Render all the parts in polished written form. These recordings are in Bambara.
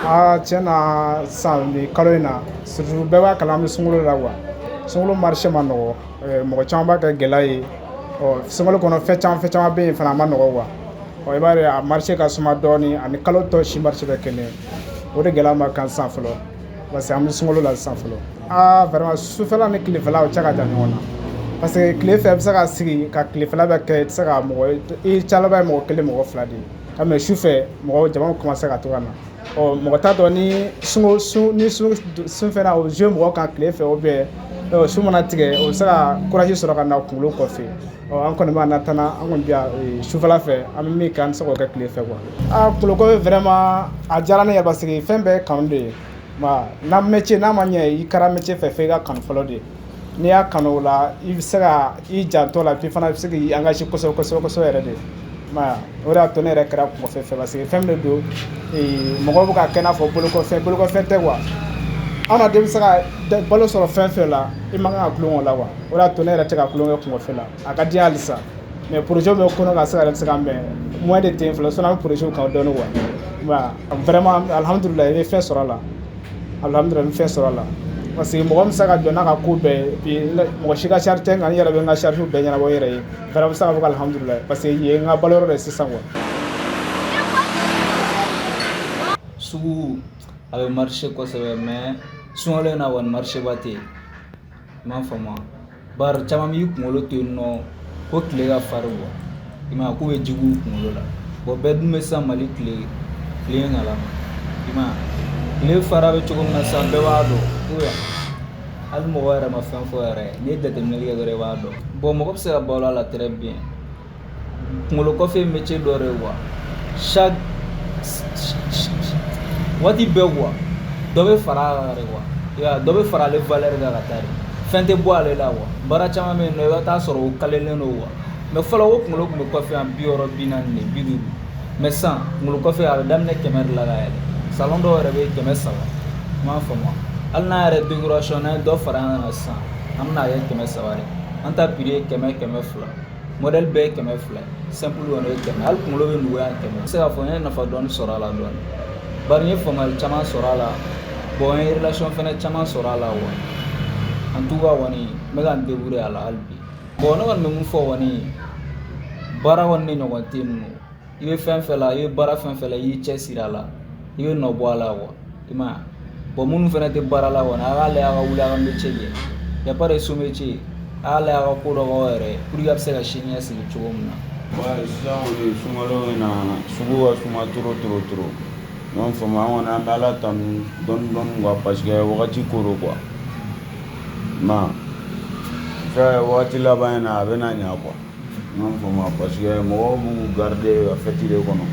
Aa, tiɲɛ na, sisan nin kalo in na, surtout bɛɛ b'a kalan, an bɛ sunkalo la quoi. Sunkalo marché ma nɔgɔ, mɔgɔ caman b'a kɛ gɛlɛya ye. Ɔ, sunkalo kɔnɔ, fɛn caman bɛ yen fana, a ma nɔgɔ quoi. Ɔ, i b'a ye, a marché ka suma dɔɔni ani kalo tɔ si marché bɛ kelen. O de gɛlɛya b'a kan sisan fɔlɔ, parce que an bɛ sunkalo la sisan fɔlɔ. Aa, vraiment, sufɛla ni tilefɛla, o cɛ ka jan ɲɔgɔn na, parce que tile fɛ, i bɛ se ka sigi ka tilefɛla bɛɛ kɛ, i tɛ se ka mɔgɔ, i cayala ye mɔgɔ kelen, mɔgɔ fila de ye. Mais su fɛ, mɔgɔw jama commencé ka to ka na. Ɔ, mɔgɔ t'a dɔn ni sun sun ni sun sun fɛnɛ, o bɛ jouer mɔgɔ kan tile fɛ, ou bien su mana tigɛ, o bɛ se ka courage sɔrɔ ka na kunkolo kɔfɛ. Ɔ, an kɔni b'an na tana, an kɔni bɛ yan sufɛla fɛ, an bɛ min kɛ, an tɛ se k'o kɛ tile fɛ quoi. Aa, kunkolo kɔfɛ, vraiment, a diyara ne ye, parce que fɛn bɛɛ ye kanu de ye. Na métier n'a ma ɲɛ, i kɛra métier fɛ, f'e ka kanu fɔlɔ de. N'i y'a kanu, o la i bɛ se ka i janto la, puis fana i bɛ se k'i engagé kosɛbɛ kosɛbɛ kosɛbɛ yɛrɛ de. O de y'a to ne yɛrɛ kɛra kɔfɛ fɛ, parce que fɛn min de don, mɔgɔw bɛ ka kɛ i n'a fɔ bolokɔfɛ, bolokɔfɛn tɛ quoi. Adamaden bɛ se ka balo sɔrɔ fɛn fɛn la, i man kan ka tulon o la quoi. O de y'a to ne yɛrɛ tɛ ka tulon kɛ kungofɛ la. A ka di halisa, mais projet bɛ kɔnɔ ka se ka se ka mɛn, moyen de tɛ yen fɔlɔ, sinon an bɛ projet kan dɔɔnin quoi. Vraiment, alhamdulilayi, i bɛ fɛn sɔrɔ a la. Alhamdulilayi, n bɛ fɛn sɔrɔ a la, parce que mɔgɔ min bɛ se ka jɔ n'a ka ko bɛɛ ye, puis mɔgɔ si ka charge tɛ n kan, n yɛrɛ bɛ n ka charge bɛɛ ɲɛnabɔ n yɛrɛ ye. Vraiment, n bɛ se k'a fɔ ko alhamdulilayi, parce que yen ye n ka balo yɔrɔ de sisan quoi. Sugu a bɛ marché kosɛbɛ, mais sunkalo in na kɔni, marché ba tɛ yen, i m'a faamu. Bari caman b'i kunkolo to yen nɔ ko tile ka farin quoi, i m'a ye, k'u bɛ ji k'u kunkolo la. Bon, bɛɛ dun bɛ sisan Mali tile tile in kalama, i m'a ye, tile fara bɛ cogo min na sisan, bɛɛ b'a dɔn ko yan hali mɔgɔ yɛrɛ ma fɛn fɔ yɛrɛ. N'i ye jateminɛli kɛ dɔrɔn, i b'a dɔn. Bon, mɔgɔ bɛ se ka balo a la très bien. Kunkolo kɔfɛ ye métier dɔ de ye quoi, chaque waati bɛɛ quoi, dɔ bɛ fara a kan de quoi. I y'a ye, dɔ bɛ fara ale valeur kan ka taa de, fɛn tɛ bɔ ale la quoi. Baara caman bɛ yen nɔ, i bɛ taa sɔrɔ o kalelen don quoi. Mais fɔlɔ, o kunkolo tun bɛ kɔfɛ yan 60, 40 de, 50. Mais sisan, kunkolo kɔfɛ a bɛ daminɛ 100 de la ka yɛlɛ. Salon dɔw yɛrɛ bɛ yen, 300, i m'a faamu. Hali n'a yɛrɛ décoration, n'an ye dɔ fara an kan sisan, an bɛna kɛ 300 de. An ta prix ye 100, 200. Modèle bɛɛ ye 200 ye, simple kɔni ye 100. Hali kunkolo bɛ nugu yan 100. N bɛ se k'a fɔ n ye nafa dɔɔni sɔrɔ a la dɔɔni, bari n ye faamuyali caman sɔrɔ a la. Bon, n ye relation fɛnɛ caman sɔrɔ a la quoi. En tout cas kɔni, n bɛ ka n débrouiller a la hali bi. Bon, ne kɔni bɛ mun fɔ kɔni, baara kɔni de ɲɔgɔn tɛ yen nɔ. I bɛ fɛn fɛn la, i bɛ baara fɛn fɛn la, i y'i cɛsiri a la, i bɛ nɔ bɔ a la quoi, i m'a ye. Bon, minnu fɛnɛ tɛ baara la kɔni, a k'a lajɛ a ka wuli a ka métier kɛ. Y a pas de sot métier. A y'a lajɛ a ka ko dɔ k'aw yɛrɛ ye pour que a bɛ se ka sini ɲɛsigi cogo min na. Ouais, sisan kɔni, sunkalo in na, sugu ka suma trop trop trop. I m'a faamu, an kɔni, an bɛ Ala tanu dɔɔni dɔɔni quoi, parce que wagati ko don quoi. I m'a ye, fɛn wagati laban in na, a bɛna ɲa quoi. I m'a faamu, parce que mɔgɔw b'u garder ka fête de kɔnɔ.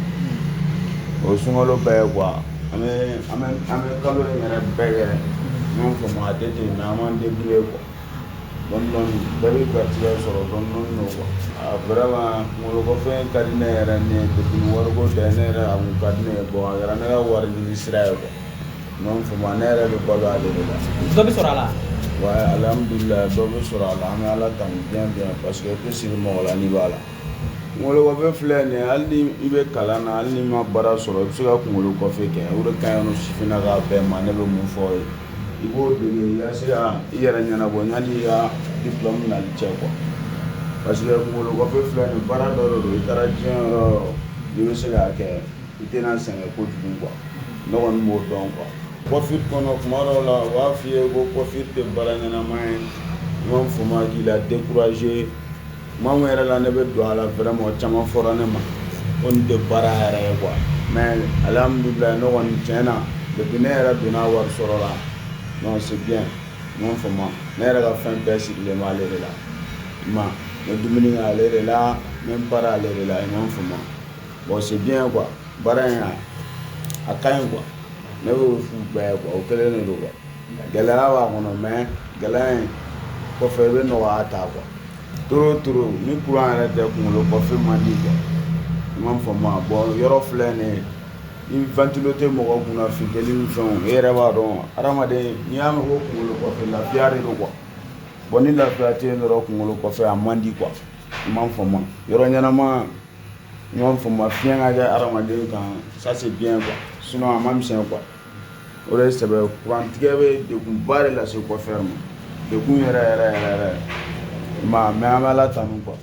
O sunkalo bɛɛ ye quoi, an bɛ kalo in yɛrɛ bɛɛ kɛ. I m'a faamu, a tɛ ten, mais an b'an débrouiller quoi. Dɔɔni dɔɔni, bɛɛ bɛ garijɛgɛ sɔrɔ dɔɔni dɔɔni don quoi. A, vraiment, kunkolo kɔfɛ ka di ne yɛrɛ ne ye. Depuis ni wariko tɛ, ne yɛrɛ, a kun ka di ne ye. Bon, a kɛra ne ka wari ɲini sira ye quoi. I m'a faamu, ne yɛrɛ bɛ balo ale de la. Dɔ bɛ sɔrɔ a la? Ouais, alhamdulilayi, dɔ bɛ sɔrɔ a la. An bɛ Ala tanu bien bien, parce que i tɛ siri mɔgɔ la n'i b'a la. Kunkolo kɔfɛ filɛ nin ye, hali ni i bɛ kalan na, hali n'i ma baara sɔrɔ, i bɛ se ka kunkolo kɔfɛ kɛ. O de ka ɲi nɔ sifinnaka bɛɛ ma. Ne bɛ mun fɔ aw ye, i b'o dege, i ka se ka i yɛrɛ ɲɛnabɔ yanni i ka diplôme nali cɛ quoi, parce que kunkolo kɔfɛ filɛ nin ye, baara dɔ de don. I taara diɲɛ yɔrɔ o yɔrɔ, n'i bɛ se k'a kɛ, i tɛna sɛgɛn kojugu quoi. Ne kɔni b'o dɔn quoi. Coiffure kɔnɔ, kuma dɔw la, u b'a f'i ye ko coiffure tɛ baara ɲɛnama ye, i m'a faamu, k'i la décourager. Tuma min yɛrɛ la ne bɛ don a la, vraiment, o caman fɔra ne ma ko nin tɛ baara yɛrɛ ye quoi. Mais alhamdulilayi, ne kɔni, tiɲɛ na, depuis ne yɛrɛ donna wari sɔrɔ la, non, c'est bien, i m'a faamu. Ne yɛrɛ ka fɛn bɛɛ sirilen b'ale de la, i ma n bɛ dumuni kɛ ale de la, n bɛ baara ale de la, i m'a faamu. Bon, c'est bien quoi, baara in a ka ɲi quoi. Ne b'o f'u bɛɛ ye quoi, o kelen de don quoi. Gɛlɛya b'a kɔnɔ, mais gɛlɛya in kɔfɛ, i bɛ nɔgɔya ta quoi. Trop trop, ni courant yɛrɛ tɛ, kunkolo kɔfɛ man di quoi, i m'a faamu. Bon, yɔrɔ filɛ nin ye, ni ventilo tɛ mɔgɔ kunna, funteni ni fɛnw, e yɛrɛ b'a dɔn, hadamaden, n'i y'a mɛn ko kunkolo kɔfɛ, lafiya de don quoi. Bon, ni lafiya tɛ yen dɔrɔn, kunkolo kɔfɛ a man di quoi, i m'a faamu. Yɔrɔ ɲɛnama, i m'a faamu, fiɲɛ ka kɛ hadamaden kan, ça c'est bien quoi, sinon a ma misɛn quoi. O de ye sɛbɛ ye. Kurantigɛ bɛ degunba de lase coiffeur ma, degun yɛrɛ yɛrɛ yɛrɛ yɛrɛ. I m'a ye, mais an bɛ Ala tanu quoi.